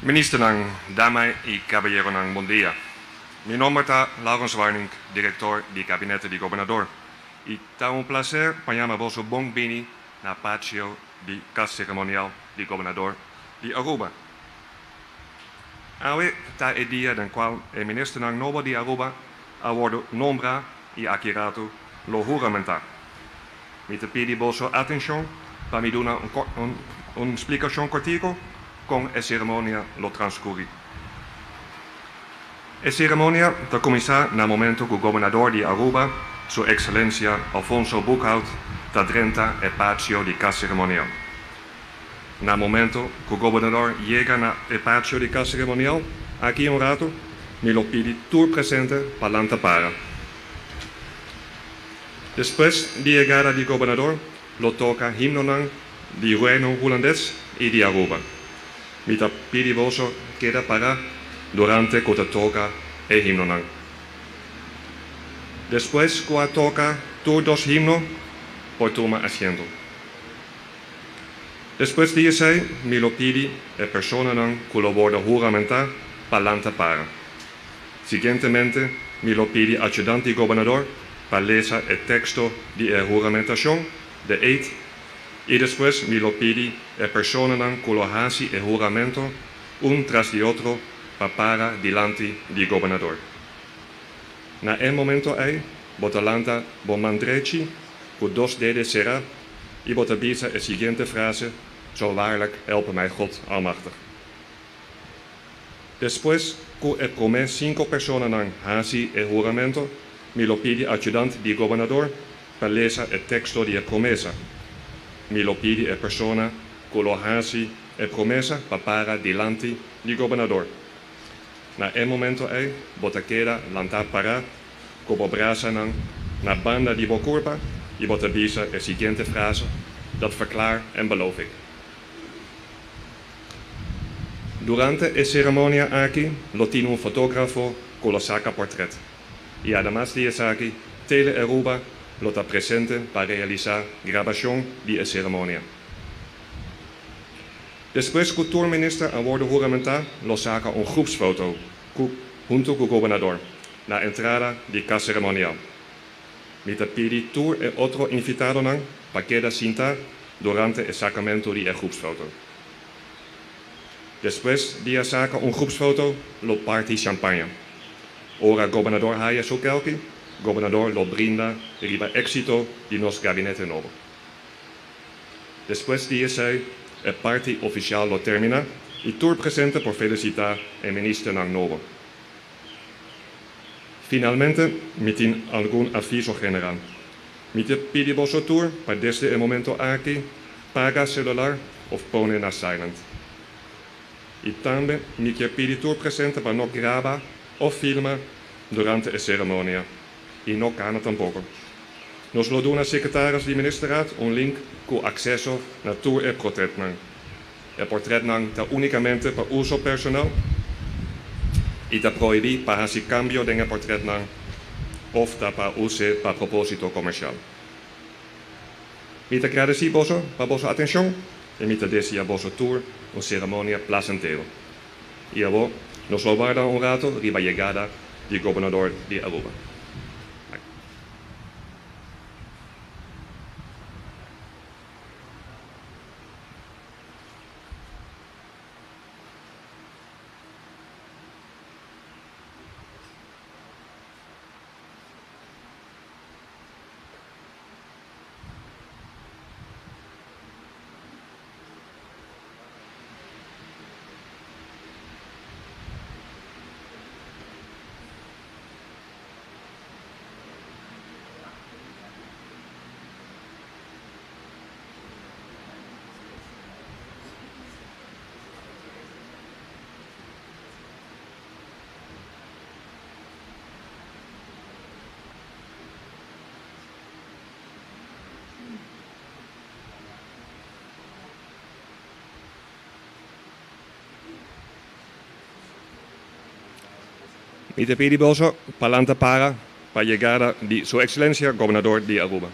Ministernan, dama y caballeronan, bon dia. Mi nomber ta Laurens Warnink, director di Gabinete di Gobernador. Y ta un placer pa yama boso bon bini na patio di Cas Ceremonial di Gobernador di Aruba. Awe ta e dia den cual e ministernan nobo di Aruba a wordo nombra y aki rato lo huramenta. Mi ta pidi boso atencion pa mi duna un splicacion cortico con e ceremonia lo transcuri. E ceremonia ta cuminsa na momento cu Gobernador di Aruba, Su Excelencia Alfonso Boekhoudt ta drenta e patio di Cas Ceremonial. Na momento cu Gobernador yega na e patio di Cas Ceremonial, aki un rato, mi lo pidi tur presente pa lanta para. Despues di yegada di Gobernador lo toca himnonan di Reino Hulandes y di Aruba. Mi ta pidi boso keda para durante cu ta toca e himnonan. Despues cu a toca tur dos himno, por tuma asiento. Despues di esey mi lo pidi e personanan cu lo wordo huramenta pa lanta para. Siguientemente mi lo pidi adjudant di gobernador pa lesa e texto di e huramentacion, de eed, y despues mi lo pidi e personanan cu lo haci e huramento un tras di otro pa para dilanti di gobernador. Na e momento ey bo ta lanta bo man drechi cu dos dede cera y bo ta bisa e siguiente frase, Zo waarlijk helpe mij God Almachtig. Despues cu e prome cinco personanan haci e huramento, mi lo pidi adjudant di gobernador pa lesa e texto di e promesa. Mi lo pidi e persona cu lo haci e promesa pa para dilanti di gobernador. Na e momento ey bo ta keda lanta para cu bo brasanan na banda di bo curpa y bo ta bisa e siguiente frase, Dat verklaar en beloof ik. Durante e ceremonia aki lo tin un fotografo cu lo saca portret. Y ademas di esaki Tele Aruba lo ta presente pa realisa grabacion di e ceremonia. Despues cu tur minister a wordo huramenta lo saca un groepsfoto cu hunto cu Gobernador na entrada di Cas Ceremonial. Mi ta pidi tur e otro invitadonan pa keda sinta durante e sacamento di e groepsfoto. Despues di a saca un groepsfoto lo parti champaña. Ora Gobernador haya su kelki, Gobernador lo brinda riba exito di nos gabinete nobo. Despues di esey e parti oficial lo termina y tur presente por felicita e ministernan nobo. Finalmente mi tin algun aviso general. Mi ta pidi boso tur pa desde e momento aki paga celular of pone na silent. Y tambe mi kier pidi tur presente pa no graba of filma durante e ceremonia y no cana tampoco. Nos lo duna secretaris di Ministerraad un link cu acceso na tur e protretnan. E portretnan ta unicamente pa uso personal y ta prohibi pa haci cambio den e portretnan of ta pa use pa proposito comercial. Mi ta gradeci boso pa boso atencion y mi ta desea boso tur un ceremonia placentero. Y abo nos lo warda un rato riba yegada di Gobernador di Aruba. Mi ta pidi boso pa lanta para pa yegada di Su Excelencia Gobernador di Aruba.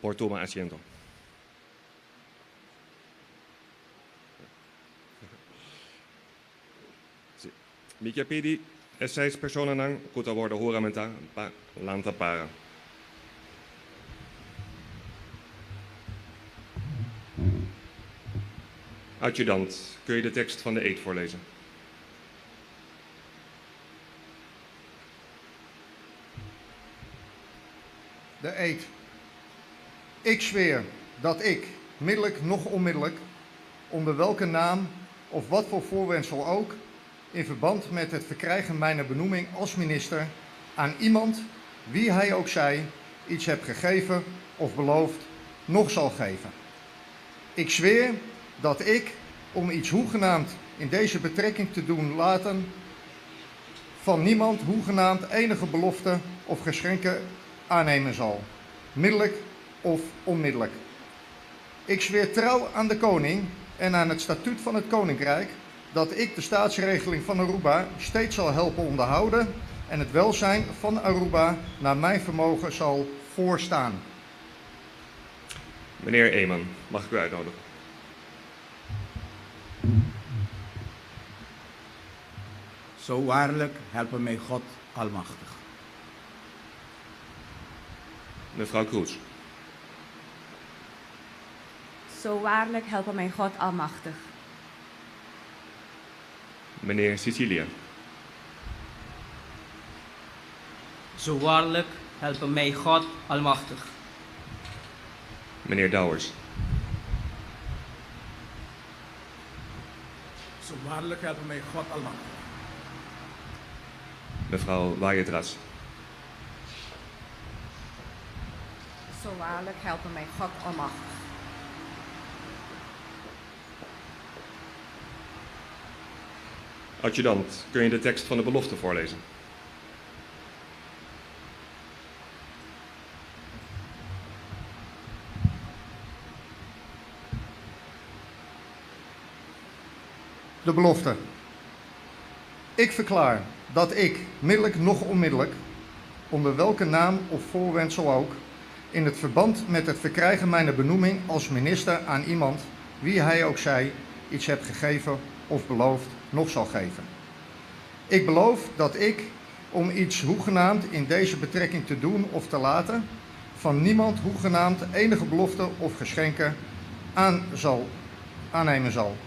por tuma asiento. Sí. Mi kier pidi e seis personanan ku ta wordo huramentá pa lanta para. Adjudant, kun je de tekst van de eed voorlezen? De eed. Ik zweer dat ik, middelijk noch onmiddellijk, onder welke naam of wat voor voorwendsel ook, in verband met het verkrijgen mijner benoeming als minister, aan iemand, wie hij ook zij, iets heb gegeven of beloofd, nog zal geven. Ik zweer dat ik, om iets hoegenaamd in deze betrekking te doen laten, van niemand hoegenaamd enige belofte of geschenken aannemen zal, middelijk of onmiddellijk. Ik zweer trouw aan de koning en aan het statuut van het koninkrijk dat ik de staatsregeling van Aruba steeds zal helpen onderhouden en het welzijn van Aruba naar mijn vermogen zal voorstaan. Meneer Eman, mag ik u uitnodigen? Zo waarlijk helpen mij God Almachtig. Mevrouw Kroes. Zo waarlijk helpen mij God Almachtig. Meneer Sicilia. Zo waarlijk helpen mij God Almachtig. Meneer Douwers. Zo waarlijk helpen mij God Almachtig. Mevrouw Wayetras. Zo waarlijk helpen mij God Almachtig. Adjudant, kun je de tekst van de belofte voorlezen? De belofte. Ik verklaar dat ik, middelijk noch onmiddellijk, onder welke naam of voorwendsel ook, in het verband met het verkrijgen mijner benoeming als minister aan iemand, wie hij ook zij, iets heb gegeven of beloofd, nog zal geven. Ik beloof dat ik, om iets hoegenaamd in deze betrekking te doen of te laten, van niemand hoegenaamd enige belofte of geschenken aannemen zal.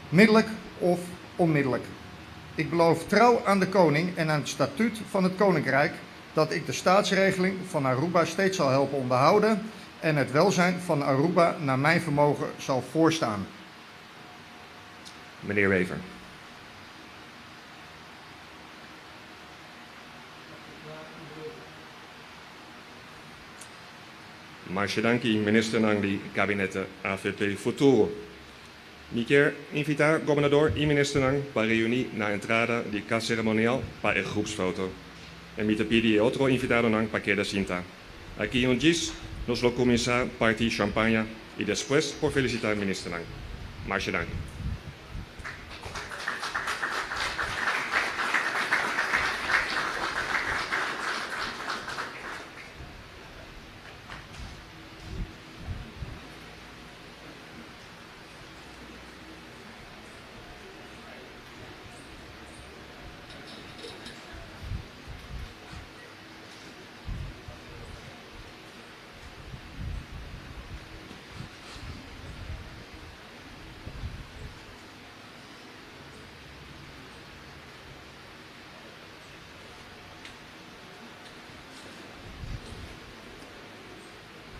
Middelijk of onmiddellijk. Ik beloof trouw aan de koning en aan het statuut van het koninkrijk dat ik de staatsregeling van Aruba steeds zal helpen onderhouden en het welzijn van Aruba naar mijn vermogen zal voorstaan. Meneer Wever. Masha danki, minister nang kabinetten AVP Futuro. Mi kier invita gobernador y ministernan pa reuni na entrada di cas ceremonial pa e groepsfoto. En mi ta pidi e otro invitadonan pa keda sinta. Aki un djis nos lo cuminsa parti champaña y despues por felicita ministernan. Masha danki.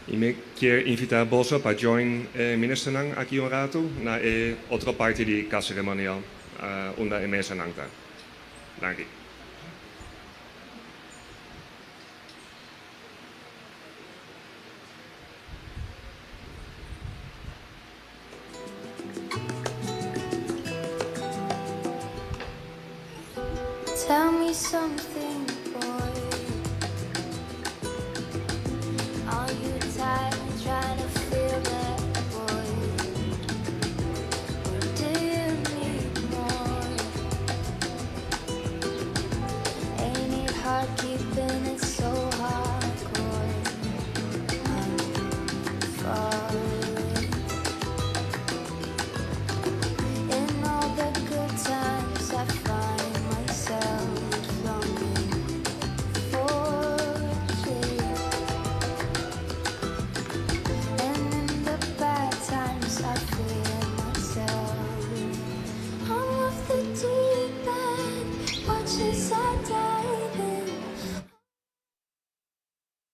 Y mi kier invita boso pa join e ministernan aki un rato na e otro parti di cas ceremonial unda e mesanan ta. Danki. Tell me something.